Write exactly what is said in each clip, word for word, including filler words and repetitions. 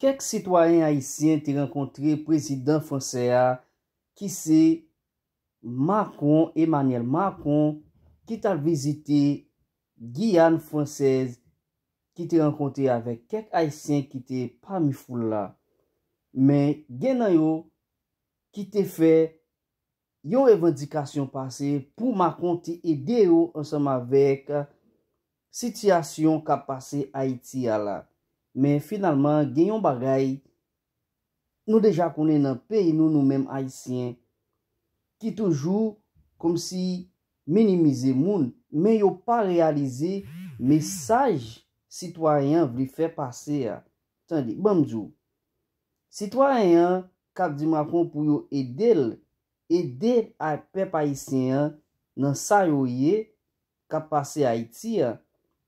Kèk sitwayen ayisyen te rankontre prezidan fransè a, ki se Macron, Emmanuel Macron, ki t al vizite Giyàn fransèz, ki te rankontre avèk kèk ayisyen ki te pami foul la. Men gen nan yo ki te fè yon revandikasyon pase pou Macron te ede yo ansanm avèk sitiyasyon k ap pase Ayiti a la. Men finalman, gen yon bagay nou deja konnen nan peyi nou, nou menm Ayisyen, ki toujou kòmsi minimize moun, men yo pa reyalize mesaj sitwayen an vle fè pase a. Tande, ban m di w, sitwayen an k ap di Macron pou yo ede l, ede a pèp ayisyen an nan sa yo ye, k ap pase Ayiti a,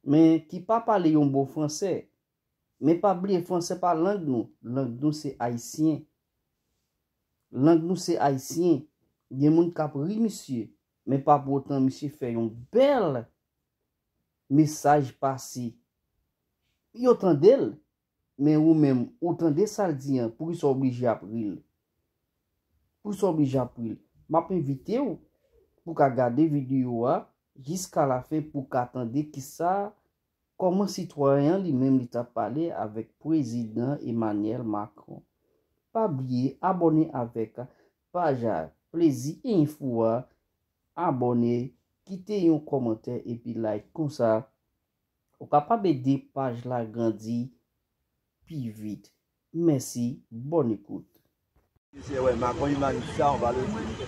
men ki pa pale yon bon fransè. Men pa bliye, fransè pa lang nou. Lang nou se ayisyen. Lang nou se ayisyen. Gen moun k ap ri misye, men pa pou otan misye fè yon bèl mesaj pase. Yo tande l, men ou menm, ou tande sa l di an, poukisa w oblije ap ri l? Poukisa w oblije ap ri l? M ap envite w pou w ka gade videyo a jiska lafen pou w ka tande kisa, kòman sitwayen an li menm li t ap pale avèk prezidan Emmanuel Macron. Pa bliye abòne avèk paj a Plezi Enfo a, abòne, kite yon kòmantè epi like, konsa ou kapab ede paj la grandi pi vit. Mèsi, bòn ekout. Mesye, wè, Macron imanis sa, on va le dire.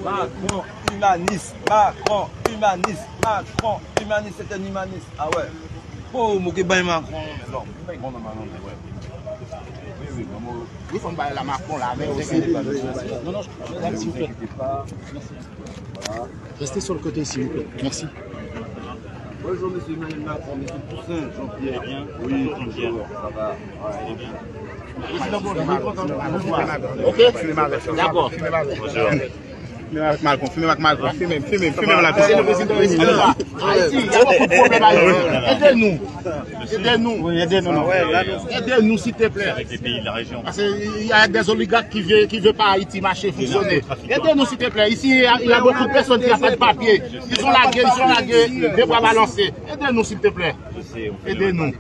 Macron imanis, Macron imanis, Macron imanis, c'est un humaniste. Ah ouais. Oh, mwen ke bay Macron. Non, mwen bay Macron, wè. Oui, oui, mwen, mwen, oui, fò m bay la Macron la, men se pa. Non, non, je, je, s'il vous plaît. Merci. Restez sur le côté, s'il vous plaît. Merci. Bonjour, monsieur Emmanuel Macron, monsieur Toussaint, Jean-Pierre. Oui, bonjour, ça va. Ouais. Ok. D'accord. Bonjour. Fime avèk Macron, fime avèk Macron, fime, fime, fime la. Se le président. Ayiti, y a beaucoup de problèmes à régler. Aidez-nous. Aidez-nous. Oui, aidez-nous, non. Aidez-nous, s'il te plaît. Avec les pays de la région. Parce qu'il y a des oligarques qui veulent, qui veulent pas Haïti marcher, fonctionner. Aidez-nous, s'il te plaît. Ici, il y a, il y a beaucoup de personnes qui n'ont pas de papier. Ils sont largués, ils sont largués, les bras balancés. Aidez-nous, s'il te plaît. Aidez-nous.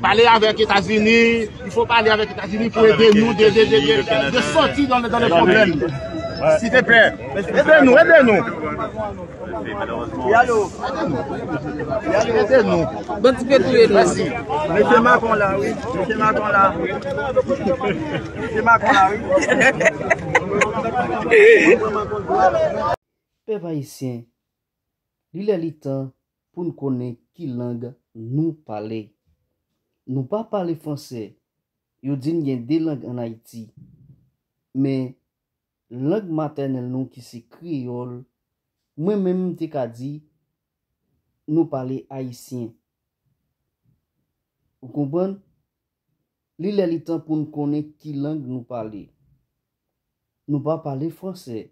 Parlez avec États-Unis. Il faut parler avec États-Unis pour aider nous de, de, de, de, de sortir dans, dans les problèmes. S'il te plaît. Aidez-nous, aidez-nous. Aidez-nous. Aidez-nous. Bon, ti pe touye nou. Mèsi. Mesye Macron la, wi. Mesye Macron la. Mesye Macron la, wi. Pèp ayisyen, li lè li tan pou n konnen ki lang nou pale. Nou pa pale fransè. Yo di n gen de lang ann Ayiti. Men, lang matènèl nou ki se kreyòl, mwen menm m te ka di, nou pale ayisyen. Ou konprann? Li lè li tan pou n konnen ki lang nou pale. Nou pa pale fransè.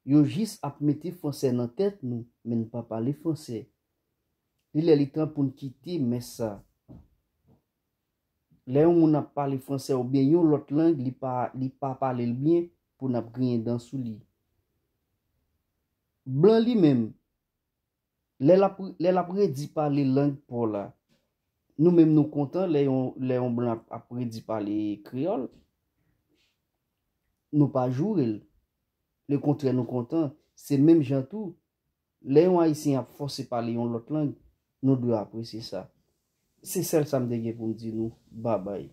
Yo jis ap mete fransè nan tèt nou, men n pa pale fransè. Li lè li tan pou n kite mès sa. Lè yon moun ap pale fransè oubyen yon lòt lang, li pa, li pa pale l byen, pou n ap griyen dan sou li. Blan li menm, lè l ap, lè l ap redi pale lang pa w la, nou menm nou kontan lè yon, lè yon blan ap, ap redi pale kreyòl. Nou pa joure l. Lekontrè, nou kontan. Se menm jan tou, lè yon ayisyen ap fòse pale yon lòt lang, nou dwe apresye sa. Se sèl sa m te gen pou m di nou. Babay.